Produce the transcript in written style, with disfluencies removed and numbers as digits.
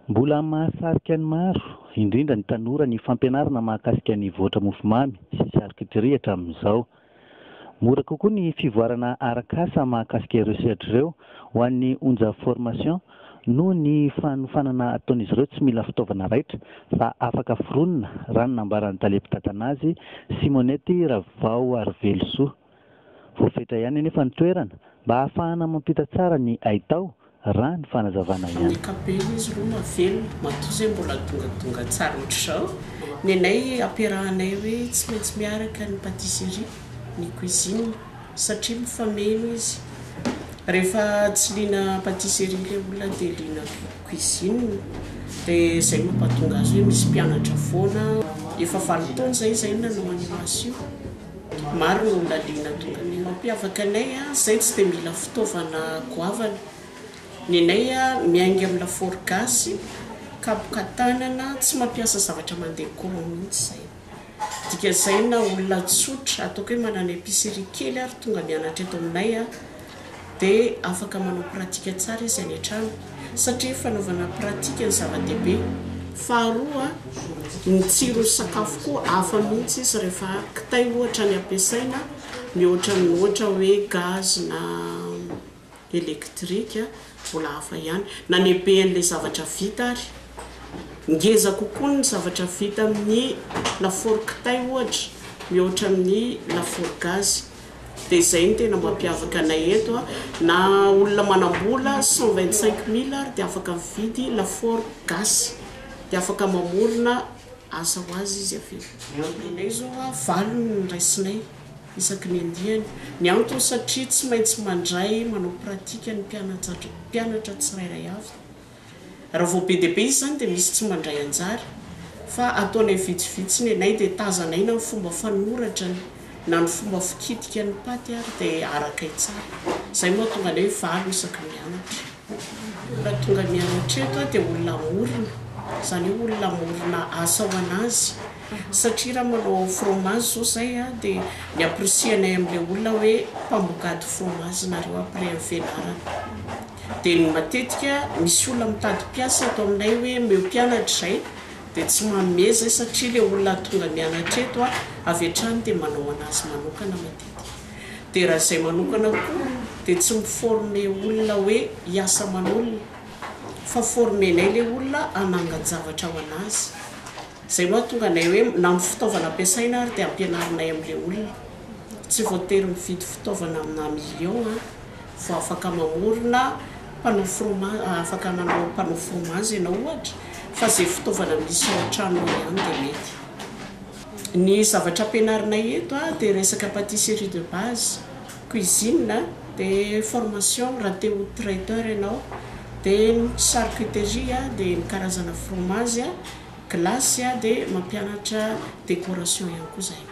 Mbola mahasarika ny maro, indrindra ny tanora ny fampianarana mahakasika ny voatra mofomamy sy charcuterie hatramin'izao. Mora kokoa ny fivoarana arak'asa mahakasika ireo sehatra ireo ho an'ny Onja Formation noho ny fanofanana ataon'izy ireo tsy mila fitaovana raitra fa afaka foronina raha ny nambaran'ny tale mpitantana azy Simonette Ravaoarivelosoa. Voafetra ihany anefa ny toerana mba hahafahana mampita tsara ny haitao raha ny fanazavana Amin'ny ihany. ankapobeny izy aloha mahavelona, matoa izay mbola tongatonga tsara ohatr'izao. Ny anay ampiarahanay hoe tsy maintsy miaraka ny pâtisserie, ny cuisine satria mifameno izy. Rehefa tsy liana pâtisserie ilay olona dia liana cuisine dia izay no mampatonga azy hoe misy mpianatra foana. Efa 8 taona izay izahay no nanao an'io asa io. Maro ny olona liana tonga. Ny mampiavaka anay, izay tsy dia mila fitaovana goavana. Ny anay miainga amin'ny lafaoro gasy, kapoka tanana, tsy mampiasa zavatra mandeha courant mihitsy izay. Dikan'izay na olona tsotra, ataoko hoe manana épicerie kely ary tonga mianatra eto aminay dia afaka manao pratique tsara izy any an-trano satria fanaovana pratique ny zava-dehibe. Faharoa, ny tsiron'ny sakafo koa hafa mihitsy izy rehefa kitay ohatra ny ampiasaina mihoatra amin'ny ohatra hoe gaz na électrique, mbola hafa ihany. Na ny habean'ilay zavatra vita ary ngeza kokoa ny zavatra vita amin'ny lafaoro kitay ohatra mihoatra amin'ny lafaoro gaz. Dia izay no tena mampiavaka anay eto. Na olona manam-bola 125 mille ary dia afaka mividy lafaoro gasy, dia afaka mamorona asa ho azy izy avy eo. Ny anay izao valo no raisinay isaky ny andiany. Ny antony satria tsy maintsy mandray manao pratique ny mpianatra tsirairay avy. Raha vao be dia be izy izany dia misy tsy mandray anjara fa ataonay vitsivitsy ny anay dia tazanay na ny fomba fanoratrany na ny fomba fikitika ny paty ary dia arakay tsara. Izay no mahatonga anay hoe valo isaky ny mianatra. Olona tonga mianatra eto dia olona hamorona, izany hoe olona hamorona asa ho an'azy satria raha manao fromage izao izay dia ny amporisihanay amin'ilay olona hoe mpamongady fromage nareo après ny fianarana. Dia ny matetika misy olona mitady mpiasa eto aminay hoe omeo mpianatra izay dia tsy manome izay satria ilay olona tonga mianatra eto avy hatrany dia manao an'azy manokana matetika. Dia raha izay manokana koa dia tsy mi-former olona hoe hiasa aman'olona fa former-nay ilay olona hanangan-javatra ho an'azy. Izay mahatonga anay hoe na amin'ny fitaovana ampiasaina ary dia ampianarinay amin'ilay olona. Tsy voatery mividy fitaovana amina million vao afaka mamorona mpanao fromage, afaka manao mpanao fromage ianao ohatra fa izay fitaovana misy ao an-tranonao ihany dia mety. Ny zavatra ampianarinay eto dia resaka pâtisserie de base, cuisine, dia formation raha te ho traiteur ianao, dia ny charcuterie dia ny karazana fromage, glace dia mampianatra décoration ihany koa izahay.